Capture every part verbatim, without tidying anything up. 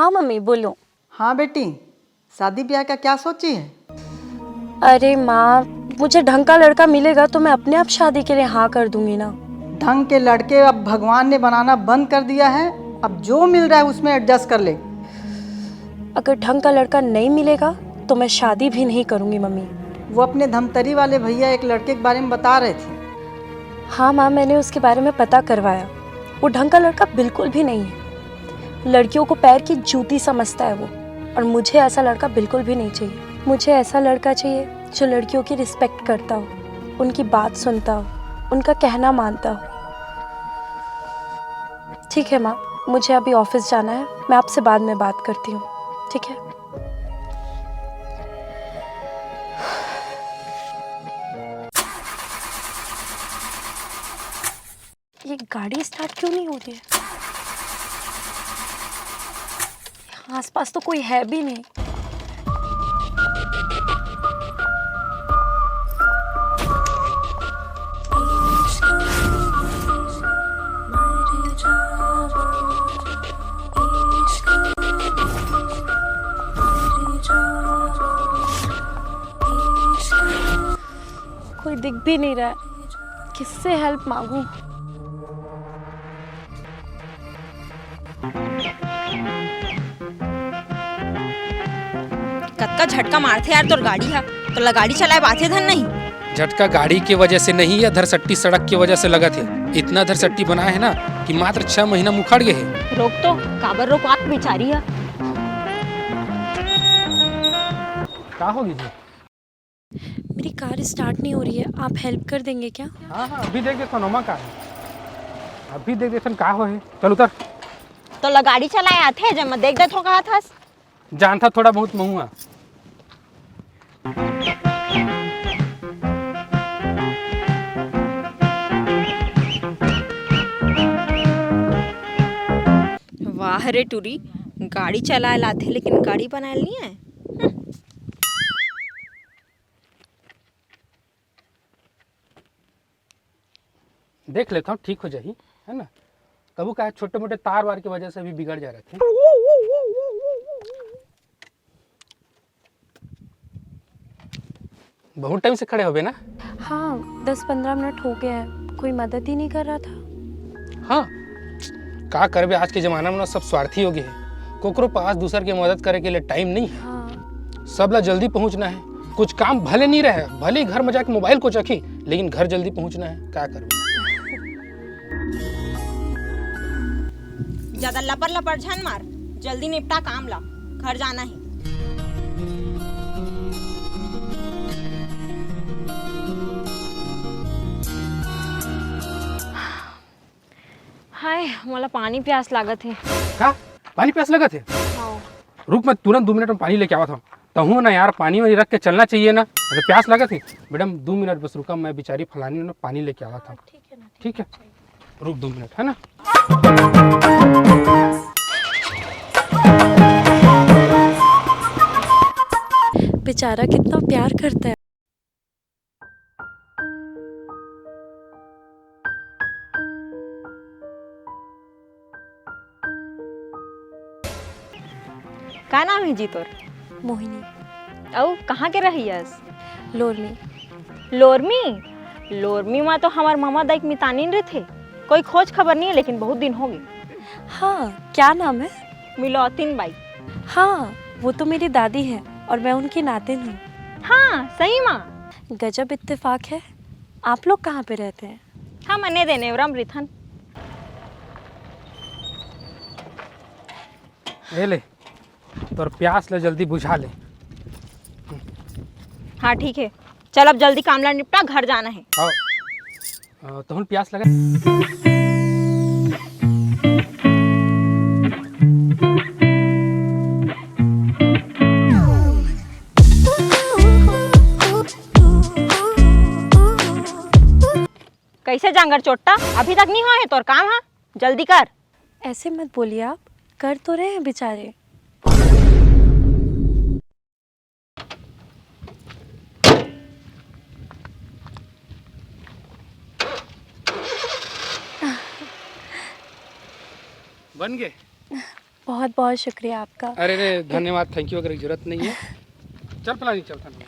हाँ मम्मी, बोलो। हाँ बेटी, शादी ब्याह का क्या सोची है? अरे माँ, मुझे ढंग का लड़का मिलेगा तो मैं अपने आप शादी के लिए हाँ कर दूंगी ना। ढंग के लड़के अब भगवान ने बनाना बंद कर दिया है, अब जो मिल रहा है उसमें एडजस्ट कर ले। अगर ढंग का लड़का नहीं मिलेगा तो मैं शादी भी नहीं करूंगी मम्मी। वो अपने धमतरी वाले भैया एक लड़के के बारे में बता रहे थे। हाँ माँ, मैंने उसके बारे में पता करवाया। वो ढंग का लड़का बिल्कुल भी नहीं है। लड़कियों को पैर की जूती समझता है वो। और मुझे ऐसा लड़का बिल्कुल भी नहीं चाहिए। मुझे ऐसा लड़का चाहिए जो लड़कियों की रिस्पेक्ट करता हो, उनकी बात सुनता हो, उनका कहना मानता हो। ठीक है माँ, मुझे अभी ऑफिस जाना है, मैं आपसे बाद में बात करती हूँ। ठीक है। ये गाड़ी स्टार्ट क्यों नहीं हो रही है? यहाँ आसपास तो कोई है भी नहीं। कोई दिख भी नहीं रहा है, किससे हेल्प मांगू? कतका झटका मारथे यार तोर गाड़ी हा, तोला गाड़ी चलाए बर आथे धन नहीं। झटका गाड़ी के वजह से नहीं, या धरसट्टी सड़क के वजह से लगत हे। इतना धरसट्टी बनाए हे ना कि मात्र छह महीना मुखड़ गए हे। रोक तो, काबर रोकवात बिचारी हा। का होगे जी? मेरी कार स्टार्ट नहीं हो रही है, आप हेल्प कर देंगे क्या? हाँ, हाँ, अभी देख देथन ओमा का हे। अभी देख देथन का होहे। चल उतर। तोला गाड़ी चलाए आथे, जब मैं देख देथों कहा थस। जानथा थोड़ा बहुत महूँ हा। वाह रे टूरी, गाड़ी चलाए ला आथे लेकिन गाड़ी बनाए ला नहीं आए। देख लेथंव, ठीक हो जाही, है ना। कभू का छोटे मोटे तार वार के वजह से भी बिगड़ जा रथे। बहुत टाइम से खड़े होबे ना? हाँ, दस पंद्रह मिनट हो गया है, कोई मदद ही नहीं कर रहा था। हाँ, का करबे, आज के जमाना में ना सब स्वार्थी हो गए हैं। कोकरो पास दूसर के मदद करे के लिए टाइम नहीं है। हाँ। सबला जल्दी पहुंचना है। कुछ काम भले नहीं रहे, भले ही घर में जाके मोबाइल कोचही, लेकिन घर जल्दी पहुंचना है। का करबे? ज्यादा लपर लपर झन मार, जल्दी निपटा काम ला, घर जाना है। हाय, मोला पानी प्यास लागत हे। का? पानी प्यास लगत हे? हाँ। रुक, मैं तुरंत दो मिनट में पानी लेके आवत हूँ। तहूँ ना यार, पानी वानी रख के चलना चाहिए ना, अरे प्यास लगत हे। मैडम, दो मिनट बस रुका, मैं बेचारी फलानी ना पानी लेके आवत हूँ। हाँ, ठीक है ना, ठीक है। रुक दो मिनट, है ना? बेचारा कितना प्यार करता है। का नाम हे जी तोर? मोहिनी। अउ कहाँ के रहइया हस? लोरमी। लोरमी? लोरमी मा तो हमर ममा दाई के मितानिन रहिथे। कोई खोज खबर नहीं है, लेकिन बहुत दिन हो गए। हाँ, क्या नाम है? मिलोतिन बाई। हाँ, वो तो मेरी दादी है और मैं उनकी नातिन हूँ। हाँ, सही मा। गजब इत्तेफाक है। आप लोग कहाँ पे रहते हैं? हम अने दे नेवरा म रिथन। ए ले, तोर प्यास ले जल्दी बुझा ले। हाँ, ठीक है, चल अब जल्दी काम ला निपटा, घर जाना है। हाँ। अ, तोहन प्यास लगा? कैसे जांगर चोट्टा, अभी तक नहीं हुआ है तोर काम? हाँ, जल्दी कर। ऐसे मत बोलिए आप, कर तो रहे हैं बेचारे। बन गए? बहुत बहुत शुक्रिया आपका। अरे रे, धन्यवाद, थैंक यू वगैरह की जरूरत नहीं है। चल पलानी, चल, चल।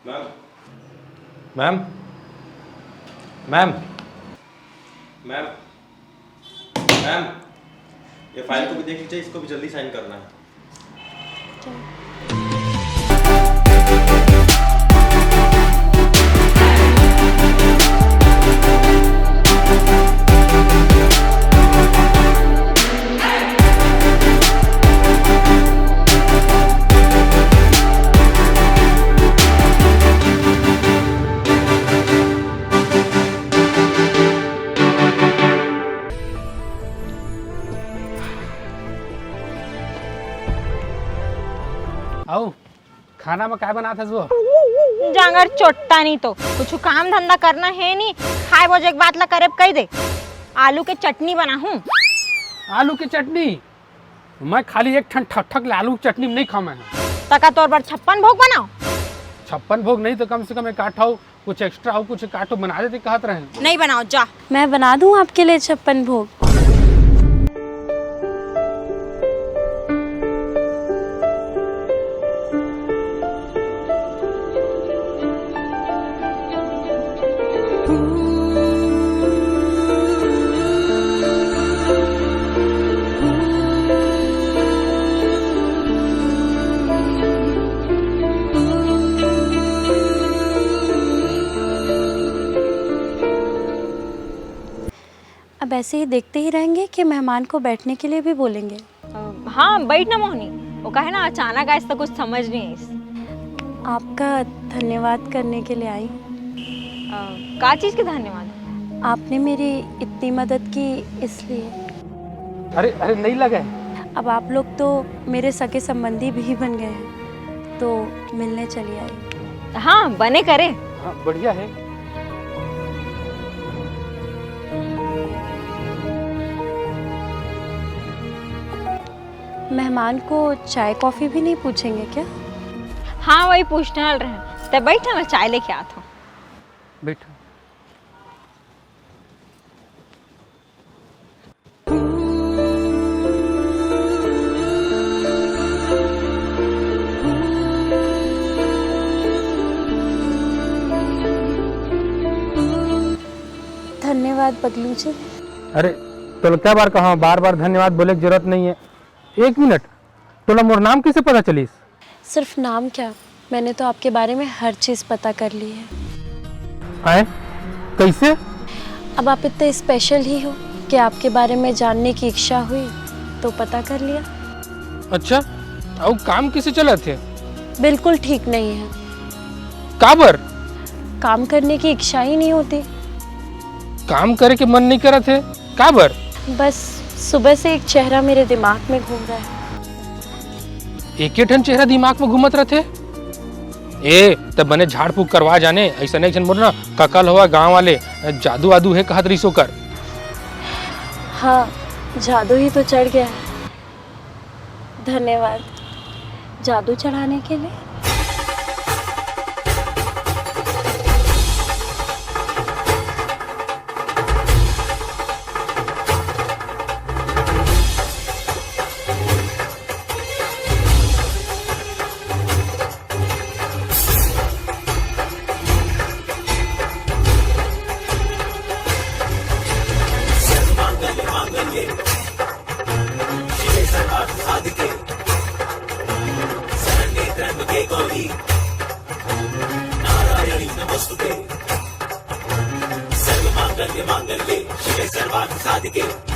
Ma'am. Ma'am. Ma'am. Ma'am. Ma'am, ये फाइल को भी देख लीजिए, इसको भी जल्दी साइन करना है। आओ, खाना में काय बनात हस वो? जांगर चोट्टा नहीं तो कुछ काम धंधा करना है नहीं, खाए बोजे के बात ला करे कह दे। आलू के चटनी बनाहूँ। आलू के चटनी? मैं खाली एक ठन ठक ठक ले आलू के चटनी में नहीं खाऊं मैं। तका तोर बर छप्पन भोग बनाओ। छप्पन भोग नहीं तो कम से कम एक आठ हो, कुछ एक्स्ट्रा हो, कुछ एक आठ हो बना देते कहत रहे। नहीं बनाओ, जा। मैं बना दूं आपके लिए छप्पन भोग। अब ऐसे ही देखते ही रहेंगे कि मेहमान को बैठने के लिए भी बोलेंगे। अ, हाँ, बैठ ना मोहनी। वो कहे ना, अचानक आइस तो कुछ समझ नहीं आइस। आपका धन्यवाद करने के लिए आई। अ, का चीज के धन्यवाद? आपने मेरी इतनी मदद की, इसलिए। अरे, अरे, नहीं लगे। अब आप लोग तो मेरे सगे संबंधी भी बन गए हैं, तो मिलने चली आई। हाँ, बने करे। हाँ, बढ़िया है। मेहमान को चाय कॉफी भी नहीं पूछेंगे क्या? हाँ, वही पूछने वाल रहे। ते बैठा, मैं चाय लेके आत हूँ। बैठो। धन्यवाद बगलू जी। अरे, तोला क्या बार कहा, बार बार धन्यवाद बोले की जरूरत नहीं है। एक मिनट, तोला मोर नाम कैसे पता चलिस? सिर्फ नाम क्या, मैंने तो आपके बारे में हर चीज़ पता कर ली है। हैं? कैसे? अब आप इतने स्पेशल ही हो कि आपके बारे में जानने की इच्छा हुई तो पता कर लिया। अच्छा, अउ काम कैसे चलत हे? बिल्कुल ठीक नहीं है। काबर? काम करने की इच्छा ही नहीं होती। काम करे के मन नहीं करत हे, काबर? बस सुबह से एक चेहरा मेरे दिमाग में घूम रहा है। एके ठन चेहरा दिमाग में घूमत रथे। ए, त बने झाड़ फूक करवा जाने, ऐसा नहीं झन बोलना, ककल होवा गांव वाले, जादू वादू है कहत रहिस ओकर। हाँ, जादू ही तो चढ़ गया है। धन्यवाद जादू चढ़ाने के लिए। Avanzati che